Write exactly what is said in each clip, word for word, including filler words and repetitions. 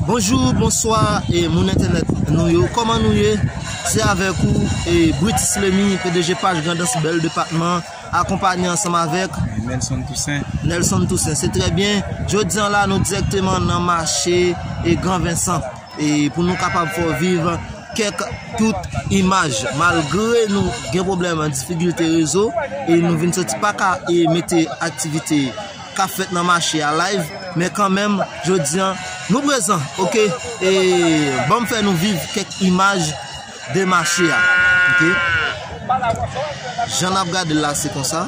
Bonjou, bonswa, e moun entènèt nou yo, kòman nou ye? Se avèk ou, e Britis Lemi, P D G paj Grandans Bèl Depatman, akonpanye ansanm avèk Nelson Toussaint. Nelson Toussaint, se trè byen. Jodi a la, nou dirèkteman nan mache e Gran Vensan. E pou nou kapab fè w viv kèk tout imaj. Malgre nou gen pwoblèm difikilte rezo, e nou vin soti pa ka e mete aktivite k ap fèt nan mache a live, men kanmenm, jodi a, nou prezan, oke? E ban m fè nou viv kèk imaj de mache a, oke? Jan n ap gade l la, se konsa.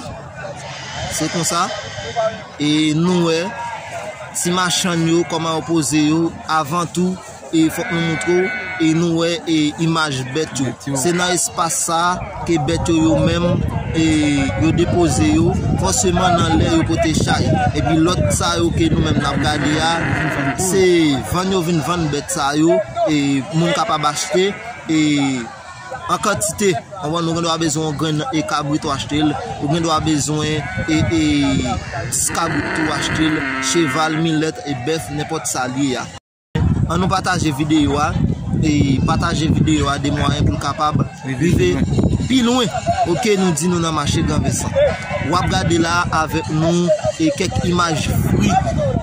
Se konsa. E nou wè ti machann yo, kòman yo poze yo, avan tou, e fòk nou montre w, e nou wè, e imaj bèt yo. Se nan espas sa a ke bèt yo, yo menm, e yo depoze yo, fòseman nan lè yo pote chay. Epi lòt sa yo ke nou menm n ap gade a, se vann yo vin vann bèt sa yo, e moun kapab achte, e an kantite. Konprann, ou gen dwa bezwen yon grenn e kabrit ou achte l, ou gen dwa bezwen e, e dis kabrit tou achte l, cheval, milèt e bèf, nenpòt sa l ye a. Ann nou pataje videyo a, e pataje videyo a de mwayen pou l kapab rive pi lwen. Oke, nou di nou nan mache Gran Vensan. W ap gade la avèk nou e kèk imaj fri,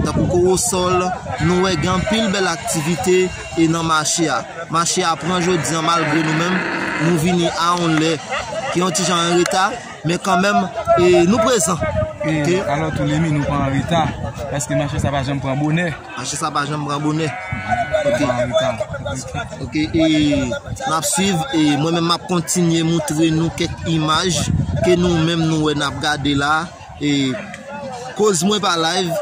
tankou kowosòl, nou wè gen anpil bèl aktivite e nan mache a. Mache a pran jodi a malgre nou menm, nou vini a yon lè ki yon ti jan an reta, men kanmenm, e nou prezan. E, oke? Alò, tou Lemi, nou pa an reta, paske mache sa pa janm pran bonè. Mache sa pa janm pran bonè. Oke. Nou pa an reta. Oke, e n ap swiv, e mwen menm m ap kontinye montre nou kèk imaj ke nou menm nou wè n ap gade la. E koz mwen pa live,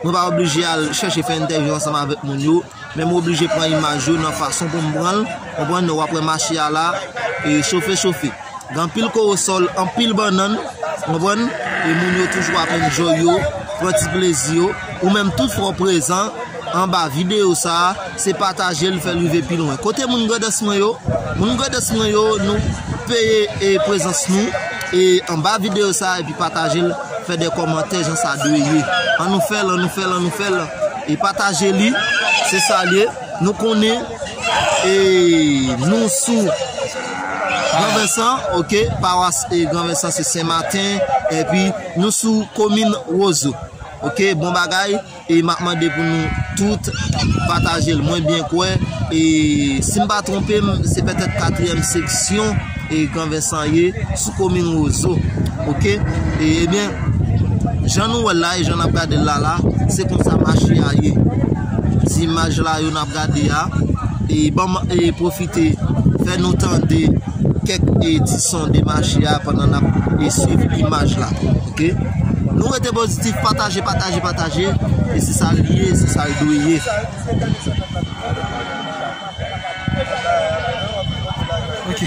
mwen pa oblije al chèche fè entèvyou ansanm avèk moun yo, men mwen oblije pran imaj yo nan fason pou m pran l, konprann, w ap wè mache a la, e chofe, chofe. Gen anpil kowosòl, anpil bannann, konprann, e moun yo toujou ap enjoy yo, pran ti plezi yo, ou menm tout fò prezan, anba videyo sa a, se pataje l, fè l rive pi lwen. Kote moun Grandans mwen yo? Moun Grandans mwen yo, nou peye, e, prezans nou, e, anba videyo sa a, epi pataje l, fè de kòmantè jan sa dwe ye. Ann nou fè l, ann nou fè l, ann nou fè l. E pataje li, se sa l ye. Nou konnen, e, nou sou Gran Vensan, oke, pawas, e, Gran Vensan se Sen Maten, epi nou sou komin Wozo. Oke, bon bagay. E m ap mande pou nou tout pataje l. Mwen byen kwè, e si m pa twonpe m, se petèt katriyèm seksyon, e Gran Vensan ye, sou komin Wozo. Oke? E, ebyen, jan nou wè l la, e jan n ap gade l la la, se konsa mache a ye. Ti imaj la yo n ap gade a, e ban m, e pwofite fè nou tande kèk, e ti son de mache a pandan n ap, e swiv imaj la. Oke? Nou rete pozitif, pataje, pataje, pataje. E se sa l ye, se sa l dwe ye. Oke.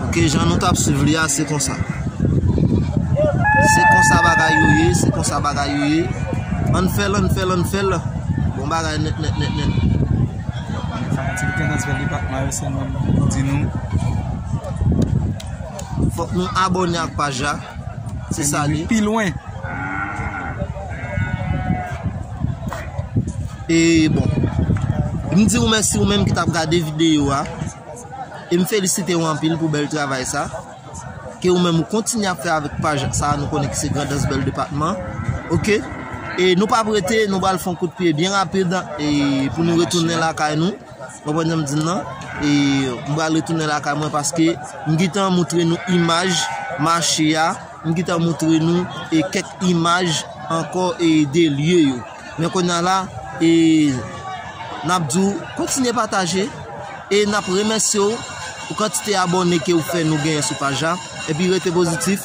Oke, jan nou t ap swiv li a, se konsa. Se konsa bagay yo ye, se konsa bagay yo ye. Ann fè l, ann fè l, ann fè l. Bon bagay nèt, nèt, nèt, nèt. Fanatik Grandans Bèl Depatman yo, sèlman pou di nou, fòk nou abòne ak paj la. Se sa li. Pi lwen. E bon, m di w mèsi ou menm ki t ap gade videyo a. E m felisite w anpil pou bèl travay sa ke ou menm ou kontinye ap fè avèk paj sa a, nou konnen ki se Grandans Bèl Depatman. Oke? E nou p ap rete, nou pral fè yon kout pye byen rapid, e pou nou retounen lakay nou. Konprann sa m di n nan? E m pral retounen lakay mwen paske m gentan montre nou imaj mache a, m gentan montre nou e kèk imaj ankò e de lye yo. Men kounye a la, e n ap di w kontinye pataje e n ap remèsye w pou kantite abòne ke w fè nou genyen sou paj la. Epi rete pozitif.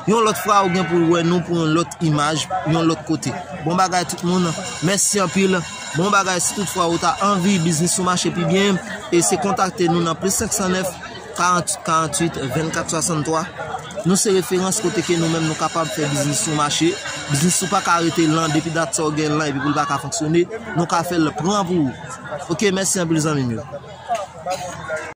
Yon lòt fwa, ou gen pou w wè nou pou yon lòt imaj, yon lòt kote. Bon bagay tout moun, mèsi anpil. Bon bagay, si tout fwa ou ta anvi biznis ou mache pi byen, e se kontakte nou nan plis senk san nèf, karant, karant uit, vennkat, swasanntwa. Nou se referans kote ke nou menm nou kapab fè biznis nou mache. Biznis ou pa ka rete lan depi dat sa w gen lan epi pou l pa ka fonksyone. Nou ka fè l pran pou ou. Ok, mèsi anpil zanmi m yo.